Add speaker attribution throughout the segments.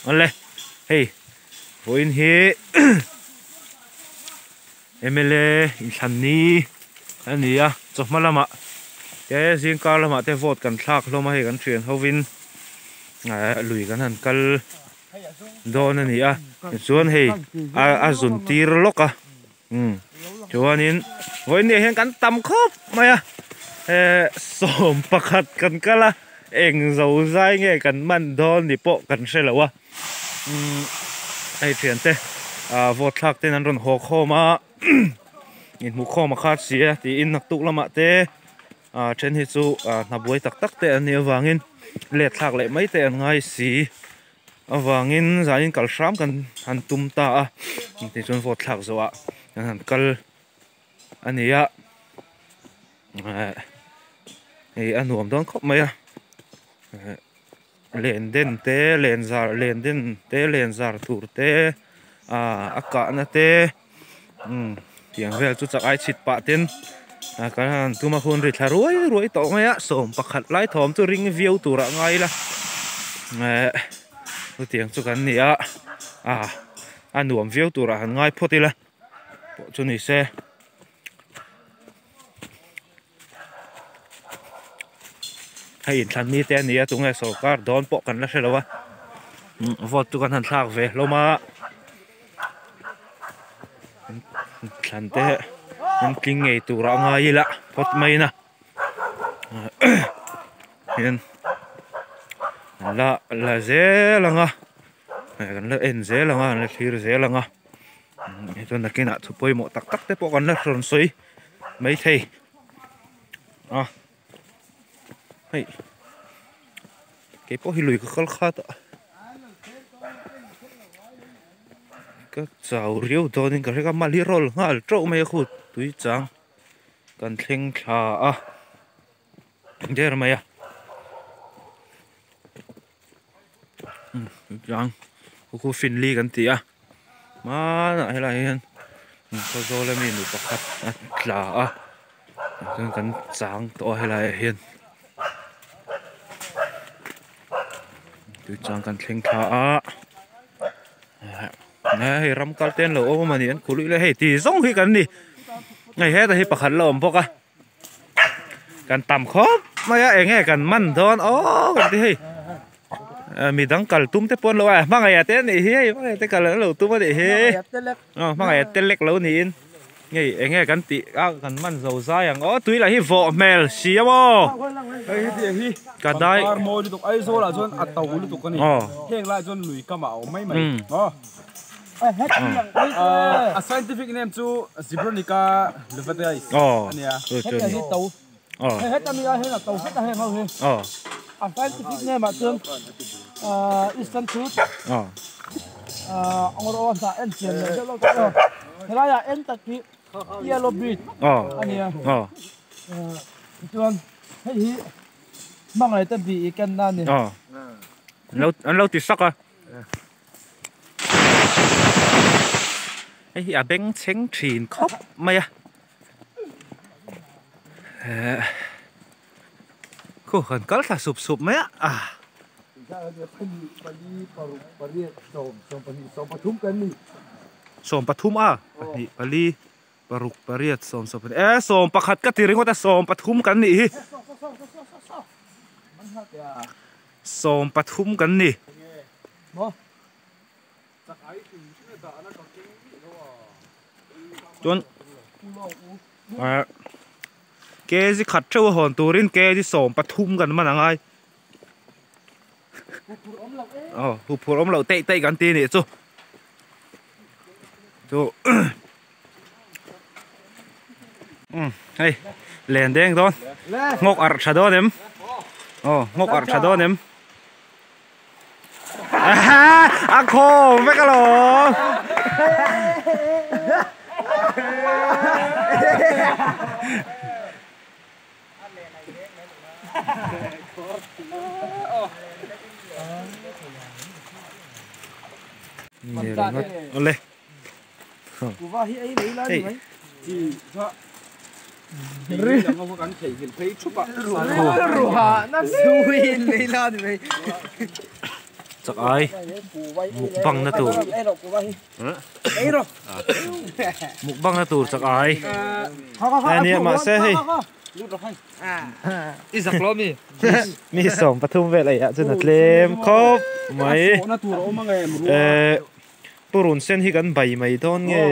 Speaker 1: Awle hei vawiin hi mla inthlan ni a ni a chawhma lamah te zingkar lamah te vote kan thlak hlawm a hei kan thian hovin ahh lui kan han kal dawn a ni a tichuan hei a zun tir lawk a umm chuanin vawiin ni ah hian kan tam khawp mai a eh 11 kan kal a eng zo zai nge kan man dawn ni pawh kan hre lo a umm hei thiante ah vote thlak ten an rawn haw khawm a inhmuh khawm a khat si a tiin naktuk lamah te ah then hi chu ah hna buai tak tak te an nih avangin let thlak leh mai te an ngai si avangin zanin kal hram kan han tum ta a tichuan vote thlak zawh ah kan han kal a ni a eh hei a nuam dawn khawp mai a eh len den te len zar len den te len zar tur te ah a kahna te umm tiang vel chu chak ai chhit pah ten ah kan han tum a hun ri thla ruai ruai tawh mai a 11 lai thawm chu ring viau tur ah ngai ila eh chutiang chu kan ni a ah a nuam viau tur ah han ngai phawt ila pawh chu ni se. Hei inthlan ni te a ni a tunge sawrkar dawn pawh kan la hre lo a vote chu kan han thlak ve hlawm a inthlan te an tling ngei tur a ngai ila phawt mai in a hian an la la zel ang a kan la en zel ang a an la thlir zel ang a chuan nakinah thu pawimawh tak tak te pawh kan la rawn sawi maithei a hei keipawh hi lui ka kal khat a ka chau riau dawnin ka hre ka mal hi rawl nghal teuh mai a khu tui chang kan thleng thla a der mai a tlang khu finli kan ti a hmanah helaiah hian khawzawl ami nu pakhat a tla a chuan kan chang tawh a helaiah hian tuichang kan thleng thla a hei ram kal te an lo awm a ni an khuluih leh hei ti zawng hi kan ni hei hetah hi pakhat la awm bawk a. Kan tam khawp mai a enge kan man dawn aw kan ti hei midang kal tum te pawh an lo a hmangaih te anih hi hei hmangaih te kal an lo tum anih hi aw hmangaih te lek lo niin ngei enge kan tih a kan man zo zai ang aw tui lah hi vawh hmel si a maw
Speaker 2: hei hetiang hi
Speaker 1: ka dai
Speaker 2: par mawi lutuk Aizawl ah chuan a to lutuk a ni heng lai chuan lui kam ah a awm mai mai aw. A scientific name chu Zebronica levadeis a nia.
Speaker 3: Heta mi ah hian a to hret a heng ho hi. A scientific name ah chuan Eastern Tooth angawraw hnah en chian leh deuh deuh tak a. Helai ah en tak hi yellow breed a nia. Tichuan hei hi hmangaih te bi i kenna a ni.
Speaker 1: An lo ti sak a. Hei hi a beng chheng thin khawp mai a ehh khu kan kal thla sup sup mai a ah. 13 a pahnih pali paruk pariat sawm sawm pahnih eh 11 ka ti ringawt a 13 kan nih hi. 13 kan ni. Chuan ah kg khat theuh a hawn turin kg 13 kan man angai. Aw huphurh awm loh teih teih kan ti anih chu. Chu um hei len deng dawn nghawk arh tha dawn em aw nghawk arh tha dawn em a khawm vek alawm. Awle. Chak ai mukbang na tur mukbang na tur chak ai ania mahse hei
Speaker 2: I zak lo mi
Speaker 1: mi sawm pathum vel ei ah chuan a tlem khawp mai eh purun sen hi kan bai mai dawn nge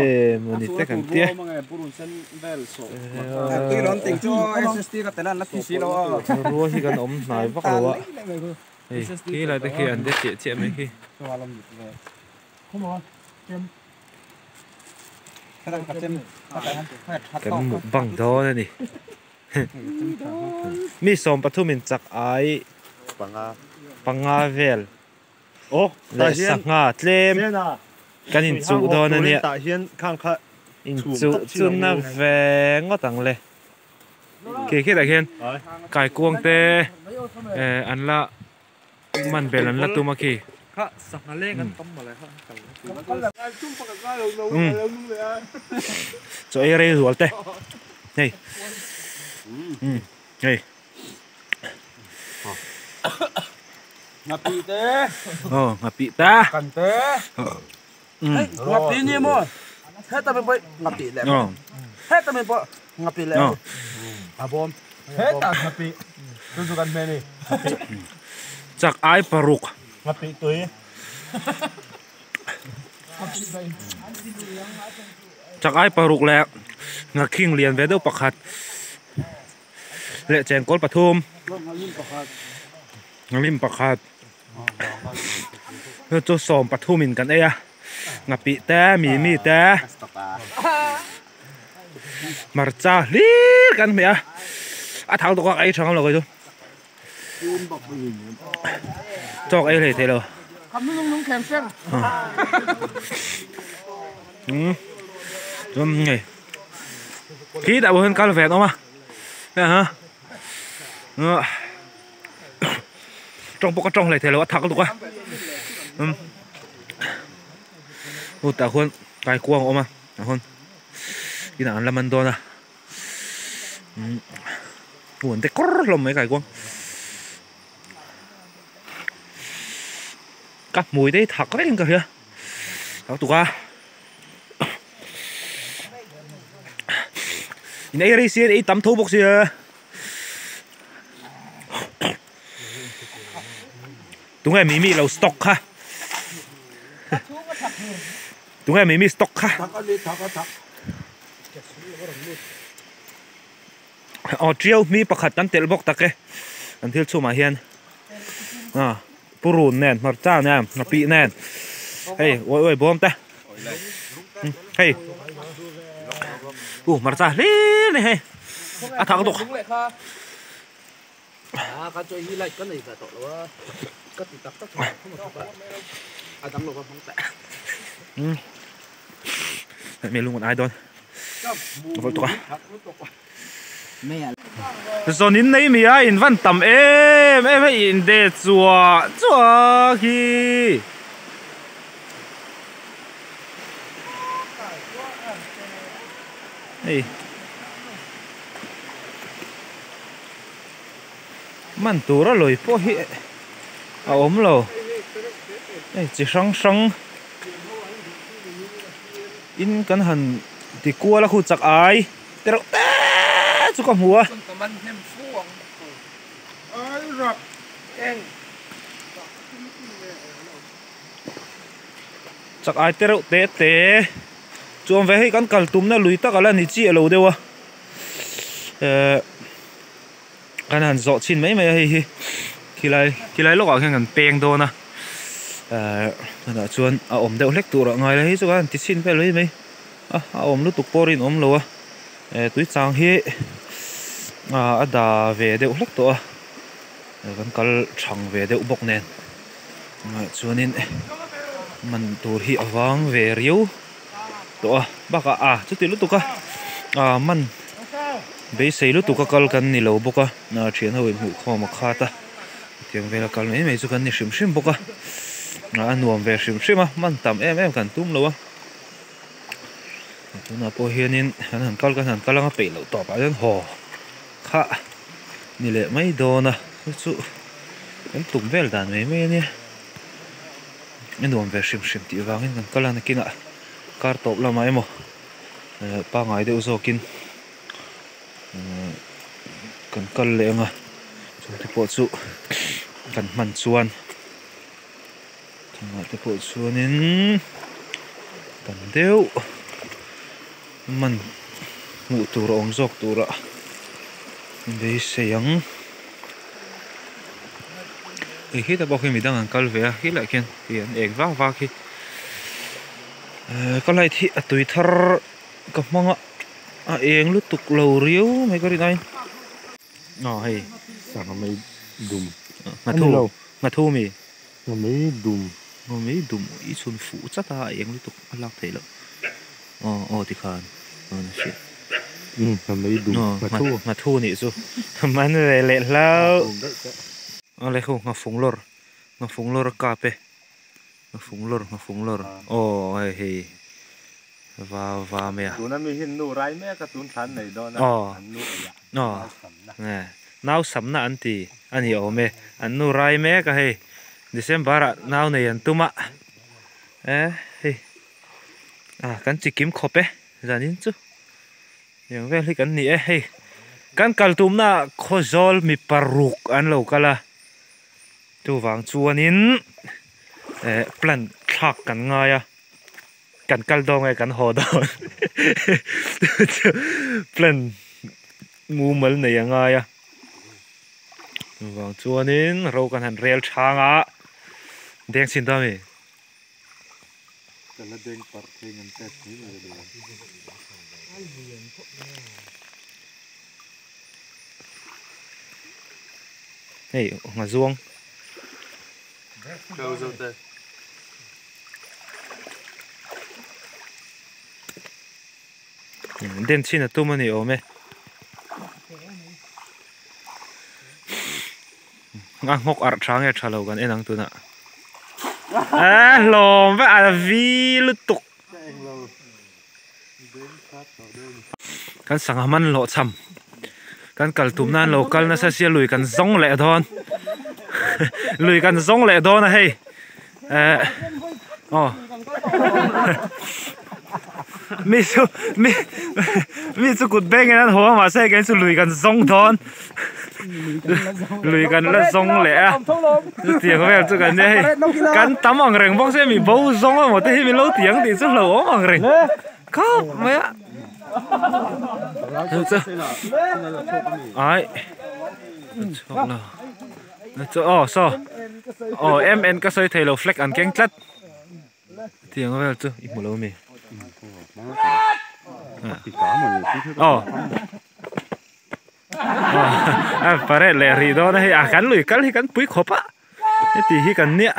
Speaker 1: mawni te kan tia rua hi kan awm hnai vak lo a hei khi lai te khi an de chiah chiah mai khi. Kan mukbang dawn a ni. Mi 13 in chak ai panga vel leh sangha tlem kan inchuh dawn a nia. Inchuh chu na ve ngawt ang le. Khi khitah khian kaikuang te an la man bel an la tum a khi. Chaw ei rei zual te hei hei
Speaker 2: Ngapih te
Speaker 1: aw ngapih te
Speaker 2: kan te
Speaker 3: ngapih ni maw heta mi pawh ngapih leh heta mi pawh ngapih leh
Speaker 2: a bawm heta ngapih chu chu kan hme ni
Speaker 1: chak ai paruk
Speaker 2: ngapih tui
Speaker 1: chak ai paruk leh ngakhing lian ve deuh pakhat leh chengkawl pathum ngalim pakhat chu 13 in kan ei a ngapih te mimi te hmarcha hlir kan hmeh a a thau tawk a ka ei tha ngam lo kei chu chawk ei hlei thei lo chuan hei khi tah pawh hian kal ve an awm a ha tawng pawh ka tawng hlei thei lo a thak lutuk a u tah khuan kaikuang a awm a tah khuan inah an la man dawn a u an te kawr hlawm mai kaikuang ka hmui te hi thak reng in ka hria thak tuk a in ei rei sia ei tam tho bawk sia. Tunge mimi lo stock kha Tunge mimi stock kha Aw tiau mi pakhat kan telh bawk tak e an thil chhumah hian a purun nen hmarcha nen nghapih nen hei uai uai bawm te hei u hmarcha hlir ni hei a thak dawk mi lung an ai dawn a vawlh tuk a zawn in nei mi a in van tam em em hei in de chuah chuah khi hei man tur a lawi pawh hi a awm lo hei chi hrang hrang in kan han ti kual a khu chak ai te reuh te chu ka hmu a. Chak ai te reuh te te chuan ve hei kan kal tumna lui tak a la ni chiah lo deuh a ehh kan han zawh chhin mai mai a hei hi khilai khilai lawkah khian kan peng dawn a ehh tunah chuan a awm deuh hlek tur ah ngai la hei chu kan han ti chhin vel mai mai a a awm lutuk pawh rinawm lo a ehh tui chang hi ah a da ve deuh hlek tawh a kan kal thang ve deuh bawk nen chuanin man tur hi a vang ve riau tawh a bakah ah chuti lutuk a ah man beisei lutuk a kal kan ni lo bawk a thian ho in hmuhkhawm a khat a hetiang vel a kal mai mai chu kan ni hrim hrim bawk a a nuam ve hrim hrim a man tam em em kan tum lo a tunah pawh hianin kan han kal kan han kal anga peih loh tawp ah hian haw kha ni leh mai dawn a chu chu kan tum vel dan mai mai a nia. A nuam ve hrim hrim tih vangin kan kal a nakinah kar tawp lamah emaw pangngai deuh zawkin kan kal leh ang a chu te pawh chu kan hman chuan chungah te pawh chuanin tam deuh man hmuh tur a awm zawk turah beisei ang. Hei khitah pawh khi midang an kal ve a khilaiah khian hei an ek vak vak hi ka light hi a tui thar ka hmang a a eng lutuk lo riau mai ka rin aiin aw hei
Speaker 2: sangha mai dum
Speaker 1: nghathu nghathu mi
Speaker 2: nghamei dum
Speaker 1: nghamei dum i chhun fuh chat a a eng lutuk a lak theih loh aw aw tikhan a hriat
Speaker 2: nghamei dum
Speaker 1: nghathu nghathu nih chu man ve leh hlauh. Awle ho nghafung lawr nghafung lawr a kap e nghafung lawr nghafung lawr aw hei hei va va mai a.
Speaker 2: Tuna mi hi nu rai mek a tun thlan nei dawn a an nu ei ah nau samna.
Speaker 1: Nau samna an ti a ni awm e an nu rai mek a hei December ah nau nei an tum a e hei ah kan chi kim khawp e zanin chu. Eng vel hi kan ni e hei kan kal tumna ah Khawzawl mi paruk an lo kal a chuvang chuanin eh plan thlak kan ngai a kan kal dawn nge kan haw dawn plan mumal nei a ngai a chuvang chuanin ro kan han rel chhang a deng chhin ta mi.
Speaker 2: Ka la deng parh thei ngan test mai mai a ni ang.
Speaker 1: Hei nga zuang. Den chhin a tum a ni awm e. A nghawk arh tha nge tha lo kan en ang tunah. A hlawm vek a vi lutuk. Kan sangha man lawh cham. Kan kal tum nan lo kal nasa sia lui kan zawng leh dawn. Lui kan zawng leh dawn a hei. Eh aw. Mi chu mi mi chu kut beng in an haw a mahse kei chu lui kan zawng dawn. Lui kan la zawng leh a chutiang vel chu kan nia hei kan tam ang reng bawk sia mi bo zawng emaw te hi min lo ti ang tih chu hlauhawm ang reng khawp mai a chu ai chhuak lo chu aw saw aw m n ka sawi thei lo flag an keng tlat. Tiang vel chu i hmu lo mi? Aw. A pare leh rih dawn a hei a kan lui kal hi kan pui khawp a heti hi kan nia.